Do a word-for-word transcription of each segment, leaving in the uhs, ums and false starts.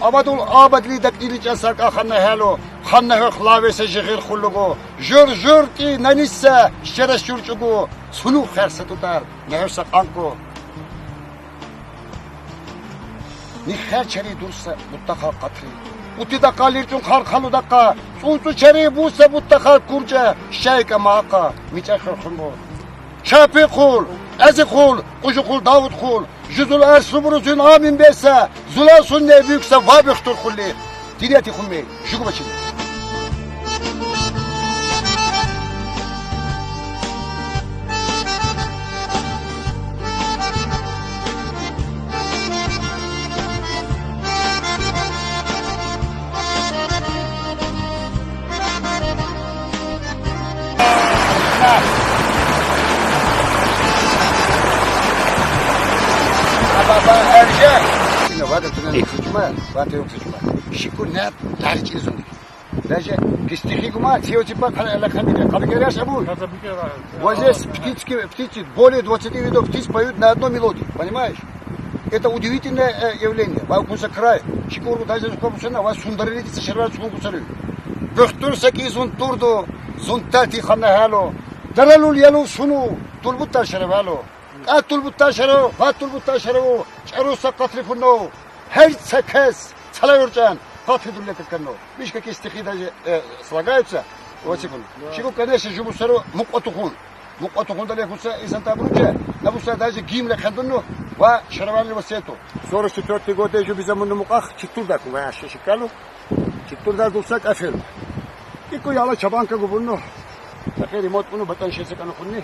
Абадул абадлидак илича сарка ханна гьяло, ханна гьохлавеса жигъир хуллуго, жур-журтӀи нанисса шераш журчӀуго, сунув херса тутар, негьоса къанго. Нихер чери дурса буттахар къатри. Утидакъа лирчӀун хар халудакъа, цӀуцӀу чери буса буттахар курчӀа, шайка маха, мичӀа херхунбур. Чапи хул, Эзи хул, Къужу хул, Давуд хул, жузул арсубуру зун амин беса, зуласун не бюкса ва бюхтур хулли. Динияти хунме, жугу бачини. Шикур не дарчи зуни. Даже пистихи гума, цио типа кала ла камида, кала геряш абу. Вазе птички, птицы, более двадцати видов птиц поют на одной мелодии, понимаешь? Это удивительное, э, явление. Ва куса край. Шикур даже куса на, ва сундарили ди сашарва сун кусары. Бюхтур саки зун турду, зун тати ханна гьяло. Даралул ялу суну, тулбута шаравало. Ка тулбута шаро, ва тулбута шаро, чаруса къатри фунно. Гьер са кес, цала юрчан, къатри дулле катканно. Мишка ки стихи даже, э, слагаются. Вот секунду. Шику, конечно, жубусаро мукъва тухун. Мукъва тухун дале куса, инсан табруча, на буса даже гимн ла кандунну, ва шаравали ва сету. Сорок четвёртый год де жубизамунну мукъах, читур да кува, ше шикалу. Читур да дуса кафел. Ику яла чабанка губунну. Сахе ремонт муну батан шеса кану хунни.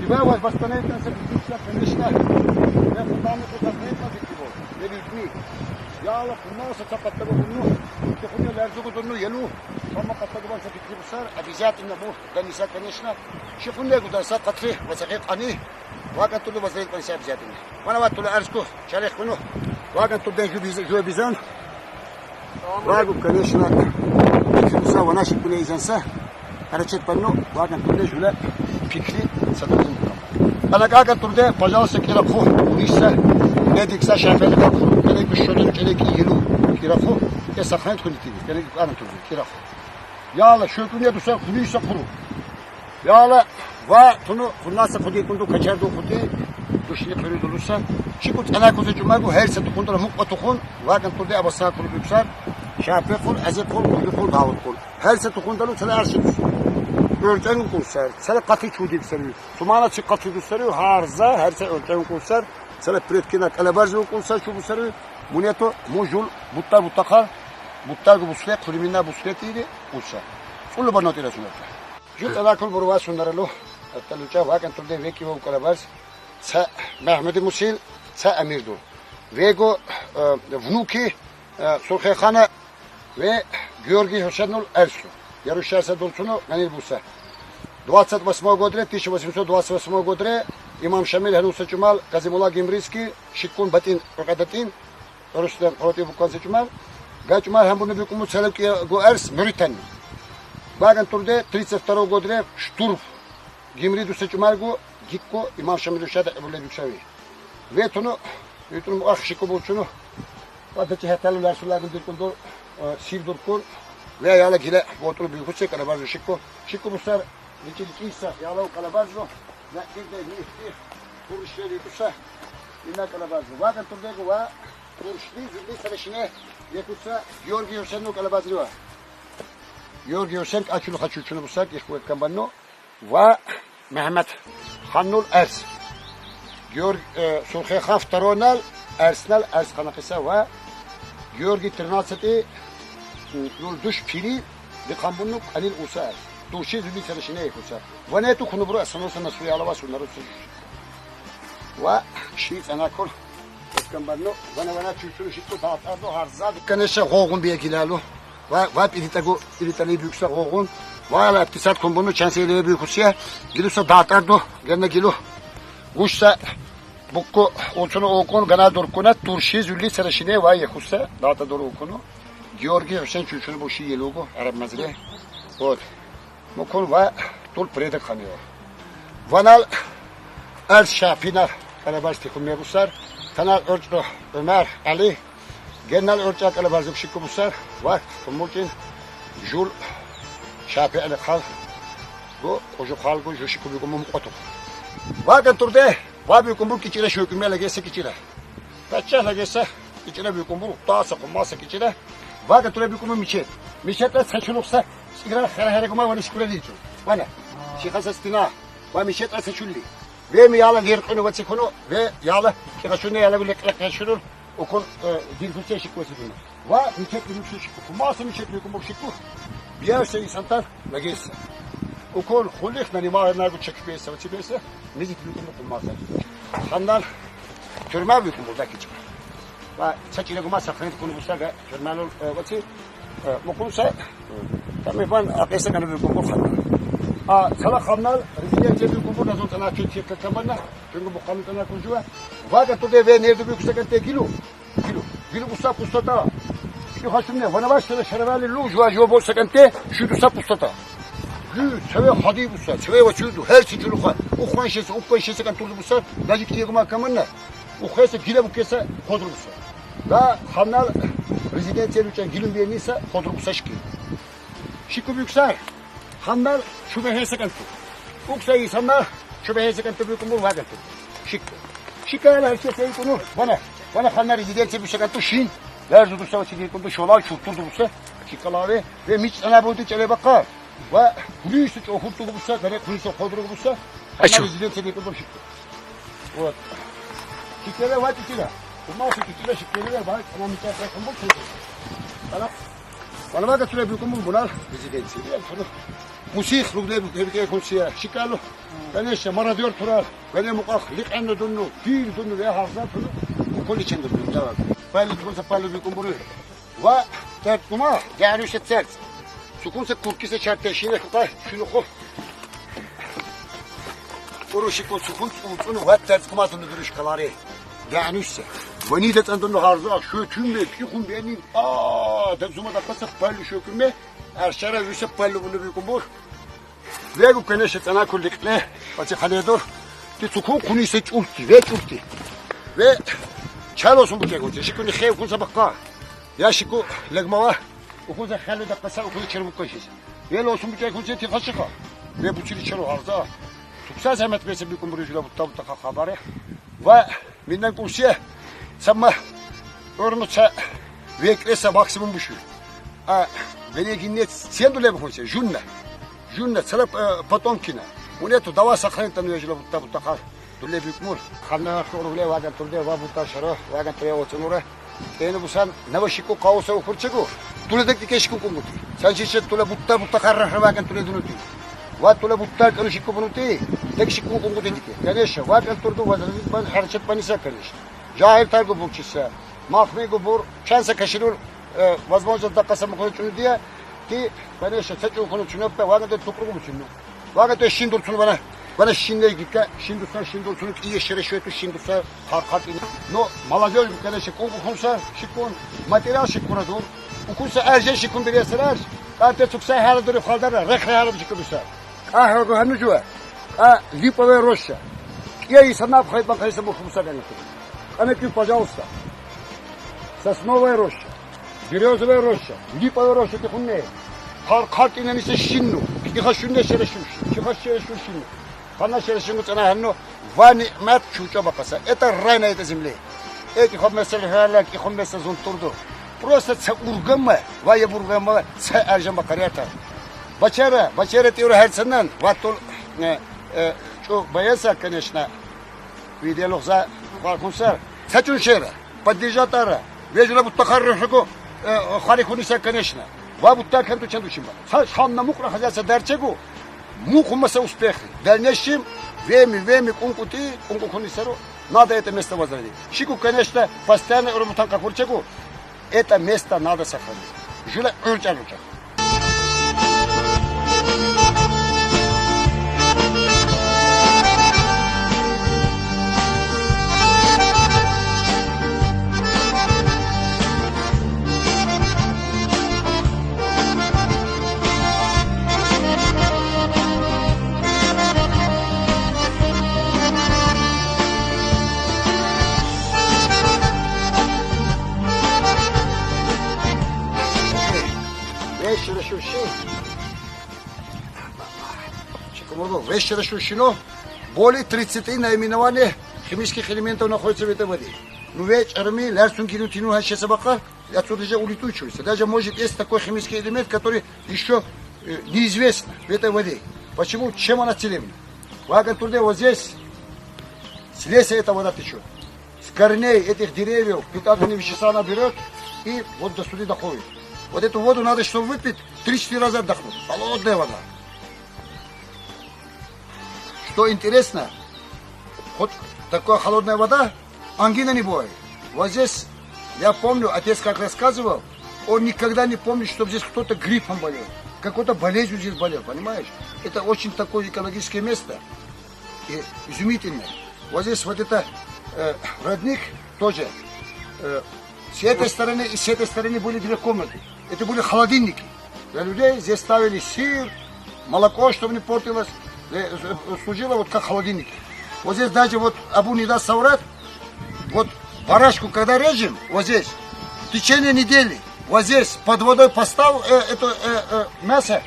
Иба ва бастане тан са битса, конечно. Я фундамент ку сахе ма битибо. Не битми. Яла фундамент са цапатта губунну. Ке хуне ларзу гудунну, елу. Фама катта губан са битибусар, обязательно бу. Даниса, конечно. Ши хуне гуда са къатри, ва сахе къани. Ва кантуду ва зрел къани са обязательно. Вана ва тула арску, чалех куну. Ва кантуду жубиз-, жубизан. Ва гу, конечно, са ва наши куне изан са. Арачет панну, ва кантуду жула пикри садазин. Ана ка кантуду, пожалуйста, кираху, униса, медик са шафет ка ку, кирек шолен, кирек елу, кираху, э, сахнет кунити, кирек ка кантуду, кираху. Яла, шо куне дуса, куниса куру. Яла, ва туну, хунаса куди кунду качарду куди, душни передулуса. Шику тана кузе жумагу, гьер са тухундала мукъва тухун, ва кантуду абаса куру бюксар, шапе кур, азе кур, куди кур, Давуд кур. Гьер са тухундалу цала арши дус. Ёртен курсар, цала къати чуди бюксар. Сумана чи къати дусар, гьар за, гьер са ёртен курсар, цала предкина калабаржу курсар, чу бюксар. Мунето, му жул, бутта, бутта кар, бутта гу буске, куримина буске тири, уса. Цулу банотира сунатра. Жу тана кур бурва сунаралу, атталуча ва кантуду веки ва калабарз, са Мехмеди Мусил, са Амирду. Вего, э, внуки, э, Сурхехана ве Георгий Хусенул Эрсу. Ярушаса дулцуну ганил буса. Двадцать восьмого годре, тысяча восемьсот двадцать восьмого годре, Имам Шамил гьануса чумал, Казимула Гимрийский, шикун батин, рокадатин, Рустем, хоти букван са чумал, га чумал гьамбуну бюкуму целуки гу Эрс, Мюритен. Ва кантуду тридцать второго годре, штурм, Гимри дуса чумал гу, гикку, Имам Шамил ушада, эбуле бюксави. Ве туну, ве туну ах шику булчуну. Ва да чи гьаталу ларсулагин дуркунду, э, сив дуркун. Ве яла гиле, вотуну бюкусе, калабарзу шику. Шику бусар, личи личи са, яла калабарзу. На ирде ни, ни, куршели куса. Ина калабарзу. Ва кантуду гу ва, куршли, зилли сарашине, якуса, Георгий Хусенну калабарзу ва. Георгий Хусен, ачулу хачучуну бусак, их куэк камбанну. Ва Мехмед ханул Эрс. Георг-, э, Сурхехан второй нал, Эрс нал, Эрс ханакиса ва Георгий тринадцатый, м, юлдуш пири, дихамбунну кӀанил уса Эрс. Души зуди сарашине икуса. Ване ту хунубру асаноса насу яла ва сунару су. Ва ши цана кур. Эскамбарну, вана, вана, чучуну шику датарду, гьарзаду. Конечно, гъогъун бия гилалу. Ва, ва, пиритагу, пиритали бюкса гъогъун. Ва, ала, писат кумбуну, чансе иле бюкусия. Гилуса датарду, генна гилу. Гушса, букку, уцуну укун, гана дуркуна, турши, зулли, сарашине, ва, якуса, дата дур укуну. Георгий Хусен чучуну буши елугу, араб мазре. Вот. Мукун ва тул предок ханил. Ванал Эрс Шафина калабарз тихун мегусар, танал Орчро Омар Али, Геннал урча кале барзук шику бусар, ва тумучин жул шапи але хал, гу кужу хал гу жу шику бикумбу мукъотук. Ва гантурде, ва бикумбу кичире шуку мелегесе кичире. Пача легесе кичире бикумбу, таса кумаса кичире. Ва гантуре бикумбу мичет. Мичет ла сачулукса, сигра хере-хере гума вани шикуре дичу. Вана. Шихаса стина. Ва мичет ла сачулли. Ве ми яла лиркуну ва цикуну, ве яла кихашуне яла гуле кла кашуру. Укун, э, дирфусе шику сидима. Ва мичет лиркусе шику. Кумаса мичет лиркумбу шику. Биясе исантар лагеса. Укун хулих на нима на гу чек беса, ва ци беса. Мичет лиркумбу кумаса. Ханнал тюрьма бикумбу да кичи. Ва сачиле гума сахрен куну бусага тюрьмалу, э, ва ци, э, мукунса, э, тами ван апеса гана бикумбу ханнал. А сала ханнал резиденция бикумбу да зон тана чек чек камана. Чунгу бу ханнал тана кужуа. Ва гантурде ве нерду бикуса ганте гилу. Гилу, гилу буса пустота. Кихашуне, ванаваш шере шере вали лу жуа жуа болса ганте, шуйду са пустота. Гю, цеве хади буса, цеве ва чуйду, хер чи чулуха. Ухван шеса, ухван шеса гантурду буса, даже киегума камана. Ухеса гиле букеса ходру буса. Да ханнал резиденция лючан гилум бениса ходру буса шики. Шику биксар. Ханнал шубехеса ганту. Укса исанна шубехеса ганту бикумбу ва ганту. Шику. Шикала херче куну. Вана. Вана ханнал резиденция буса ганту шин. Ларзу дуса ва чиги кунду шола чуртурду буса. Шикала ве. Ве мич ана буду чале бака. Ва кулису чохурту буса, гане кулису ходру буса. Ханнал резиденция бикумбу шику. Вот. Шикеле ва шикеле. Кумаса шикеле, шикеле ва, ана мича кумбу шику. Ана. Вана ва гантуре бикумбу бунал резиденция. Мусих лугле бикумбу кунсия. Шикалу. Конечно, мародёр турар. Гане мукъах ликъенну дунну, пил дунну, ве хазна туну. Укули ченду дунну. Пали кумса пали бикумбуру. Ва терт кума, дянусе терт. Сукунса куркиса чарте шине кука шуну хо. Урушику сукун уцуну ва терт кума туну дуруш каларе. Дянусе. Вани да тандуну харза, шо тюмбе, кихун бени. А, да зума да каса пали шо кюме. Аршара юсе пали буну бикумбур. Вегу, конечно, цана кулликне, пачи халедор. Ти цукун кунисе чурти, ве чурти. Ве чалосун бу чегу, шикуни хев кунса бакка. Я шику легмава, укунса халеда каса, укунса червук кашис. Ве лосун бу чегу, ти хашиха. Ве бучири черу харза. Тукса замет бесе бикумбур жула бутта бутта хабаре. Ва Минден кунсе, сама, ормуца, веклеса максимум бушу. А, вене гиннет сен дуле бу кунсе, жунна. Жунна, цала, э, потомкина. Унету дава сохранит, ну, ежели бутта, бутта хар. Дуле бикмур. Ханна хор уле ва гантурде, ва бутта шаро, ва гантуре оцунура. Эни бусан, нава шику кауса ухурчегу. Туле дек дике шику кунгути. Сан шише туле бутта, бутта хар рахра ва гантуре дунути. Ва туле бутта кыну шику бунути. Дек шику кунгути дике. Конечно, ва гантурду ва зазит бан харчет баниса, конечно. Жагьил тайгу бурчиса, махме гу бур, чанса каширур, э, возможность да каса мукуну чуну дия, ти, конечно, са чуну куну чуну пе, ва гантуре тукру гу чуну. Ва гантуре шин дурцуну вана, вана шинле гика, шин дурса, шин дурцуну, ие шере шуэту шин дурса, хар, хар ини. Но молодёжь, конечно, кунгу кунса, шикун, материал шикуна дур, укунса арже шикун биресерар, канте цукса хала дури халдара, рехре хала шикун биса. Кьа гьа гьанужуа, кьа липовая роща. Кьа иса наб хайбан хайса мухмуса ганату. Кьа не кьи, пожалуйста. Сосновая роща, берёзовая роща, липовая роща тихунне. Хар, хар тиненисе шинну. Кьи хашунне шере шуш. Кьи хаш шере шуш шинну. Хана шере шинну цана ханну. Ва ниъмат чуча бакъаса. Это рай на этой земле. Э, кьи хо месел хала, кьи хо месел зунтурду. Просто ца ургама, ва я бургама, ца аржама кариата. Бачара, бачара тиура херцанан, ва тул, э, э, чу баяса, конечно, видео лохза, ва кунсар. Ца чун шера, поддержатара. Вежура бутта харрахаку, э, хари куниса, конечно. Ва бутта канту чанду чимба. Ца шанна мукъра хазяса дарчегу. Муху маса успех. В дальнейшем, веми, веми, кункути, кунку кунисару, надо это место возродить. Шику, конечно, постоянно работан капурчеку, это место надо сохранить. Жула урча-руча. Вещи расчищены. Секунду, вещи расчищены. Более тридцати наименований химических элементов находится в этой воде. Ну, ведь арми, лярсун гину тину ханшеса бакъар, отсюда же улетучивается. Даже, может, есть такой химический элемент, который ещё, э, неизвестно в этой воде. Почему? Чем она целебна? Ваган турде, вот здесь, с леса эта вода течёт. С корней этих деревьев питательные вещества она берёт и вот до сюда доходит. Вот эту воду надо, чтобы выпить, три-четыре раза отдохнуть. Холодная вода. Что интересно, вот такая холодная вода, ангина не бывает. Вот здесь, я помню, отец как рассказывал, он никогда не помнит, чтобы здесь кто-то гриппом болел. Какой-то болезнью здесь болел, понимаешь? Это очень такое экологическое место. И изумительное. Вот здесь вот это, э, родник тоже, э, с этой стороны и с этой стороны были две комнаты. Это были холодильники для людей. Здесь ставили сыр, молоко, чтобы не портилось. Э, э, служило вот как холодильники. Вот здесь даже вот, Абу не даст соврать, вот барашку когда режем, вот здесь, в течение недели, вот здесь под водой поставь, э, это, э, э, мясо,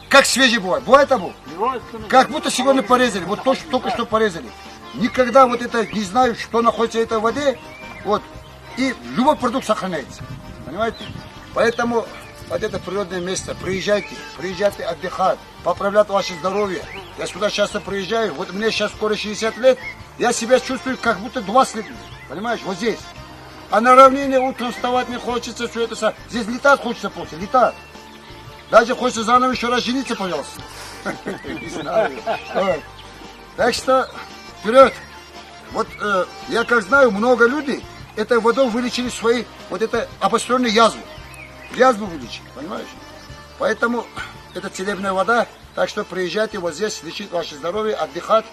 как свежее бывает. Бывает, Абу? Бывает, конечно. Как будто сегодня порезали, вот то, что только что порезали. Никогда вот это не знаю, что находится в этой воде. Вот. И любой продукт сохраняется. Понимаете? Поэтому вот это природное место. Приезжайте, приезжайте отдыхать, поправлять ваше здоровье. Я сюда часто приезжаю. Вот мне сейчас скоро шестьдесят лет. Я себя чувствую, как будто двадцать лет. Понимаешь? Вот здесь. А на равнине утром вставать не хочется, всё это са-, здесь летать хочется просто, летать. Даже хочется заново ещё раз жениться, пожалуйста. Не знаю. Вот. Так что вперёд. Вот, э, я как знаю, много людей этой водой вылечили свои вот это обострённые язвы. Язву вылечили, понимаешь? Поэтому это целебная вода. Так что приезжайте вот здесь, лечить ваше здоровье, отдыхать.